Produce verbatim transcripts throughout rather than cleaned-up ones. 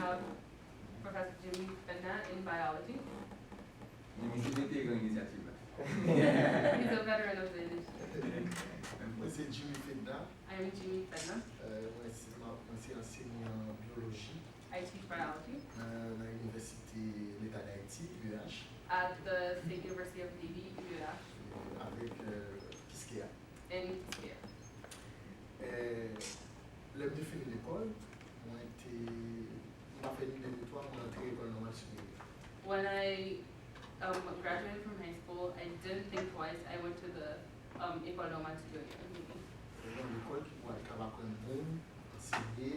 Uh, Professor Jimmy Fedna in biology. Jimmy Fedna te gen inisyativ la. He's a veteran of the initiative. Mwen se Jimmy Fedna. I am Jimmy Fedna. Euh, Mwen se mwen se ansenyan byoloji I teach biology nan nan Inivèsite Leta Dayiti, U E H, at the State University of Haiti, U E H, euh, avèk euh, Kiskeya. In Kiskeya. Euh, Lè m te fini lekòl, mwen te m pa fè ni de ni twa, mwen antre lekòl nòmal siperyè. When I um, graduated from high school, I didn't think twice. I went to the um, École Normale Supérieure in Haiti. Se yon lekòl ki pou al kapab aprann moun ansenye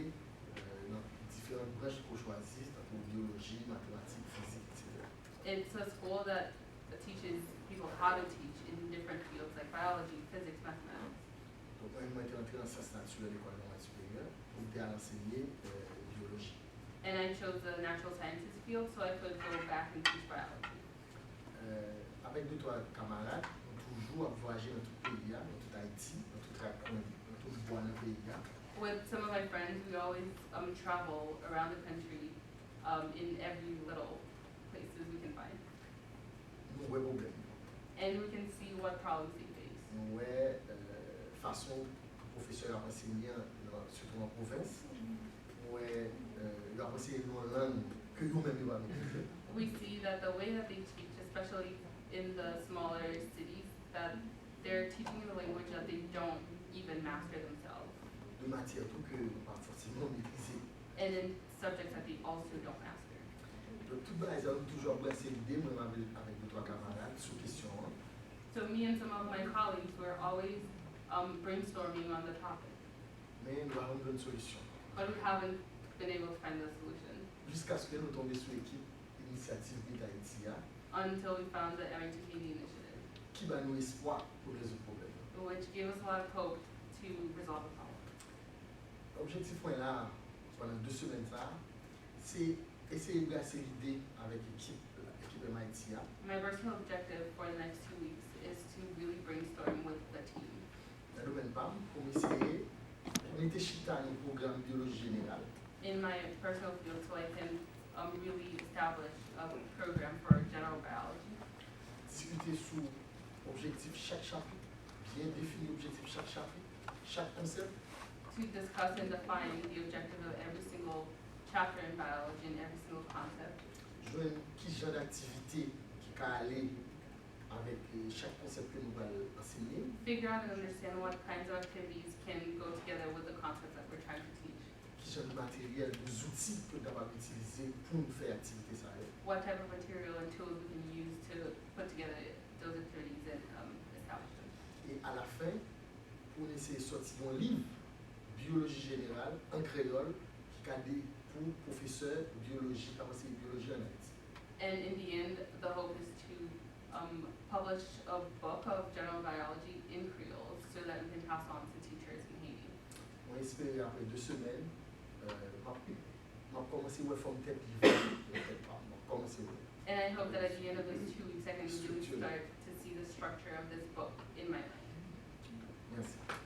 euh, nan diferan branch ke w chwazi, tankou byoloji, matematik, fizik, etsetera. It's a school that teaches people how to teach in different fields like biology, physics, mathematics. Donk mwen, mwen te antre nan syans natirèl lekòl nòmal siperyè pou m te al ansenye euh, byoloji. And I chose the natural sciences field so I could go back and teach biology. Euh, Avèk de twa kamarad, nou toujou ap vwayaje nan tout peyi a, nan tout Ayiti, nan tout rakwen, nan tout bwa nan peyi a. With some of my friends, we always um, travel around the country um, in every little places we can find. Nou wè pwoblèm yo. And we can see what problems they face. Nou wè euh, fason pwofesè yo ap ansenye an, nan- sitou an pwovens. Nou wè euh, yo ap ansenye nou an lang ke yo menm yo pa metrize. We see that the way that they teach, especially in the smaller cities, that they're teaching in a language that they don't even master themselves, De matyè tou ke yo pa fòseman metrize. And in subjects that they also don't master. Donk tout bagay sa yo, nou toujou ap branse lide, mwen menm avèk avèk de twa kamarad, sou kesyon an. So me and some of my colleagues were always um, brainstorming on the topic, Men nou pa janm jwenn solisyon. But we haven't been able to find the solution Jiskaske nou tonbe sou ekip Inisyativ Bit Ayiti a, until we found the M I T Haiti initiative, ki ba nou espwa pou rezoud pwoblèm nan. Which gave us a lot of hope to resolve the problem. Objektif mwen la, pandan de semèn sa a, se eseye brase lide avèk ekip ekip M I T a. My personal objective for the next two weeks is to really brainstorm with the team. Nan domèn pa m, pou m eseye pou m mete chita yon pwogram byoloji jeneral. In my personal field so I can um, really establish a program for general biology. Diskite sou objektif chak chapit, byen defini objektif chak chapit, chak konsèp. To discuss and define the objective of every single chapter in biology and every single concept. Jwenn ki jan d aktivite ki ka ale avèk eh, chak konsèp ke nou pral ansenye. Figure out and understand what kinds of activities can go together with the concepts that we're trying to teach. Ki jan de materyèl, de zouti ke nou kapab itilize pou nou fè aktivite sa yo. What type of material and tools we can use to put together those activities and um, establish them. E alafen, pou n eseye sòti yon liv, Byoloji jeneral, an kreyòl, ki ka de pou pwofesè byoloji k ap anseye byoloji ann Ayiti. And in the end, the hope is to um, publish a book of general biology in Creole so that we can pass on to teachers in Haiti. Mwen espere apre de semèn, euh, m ap m ap kòmanse wè fòm tèt liv la nan tèt pa m. M ap kòmanse wè. And I hope that at the end of those two weeks, I can really Structure. Start to see the structure of this book in my mind. Mèsi.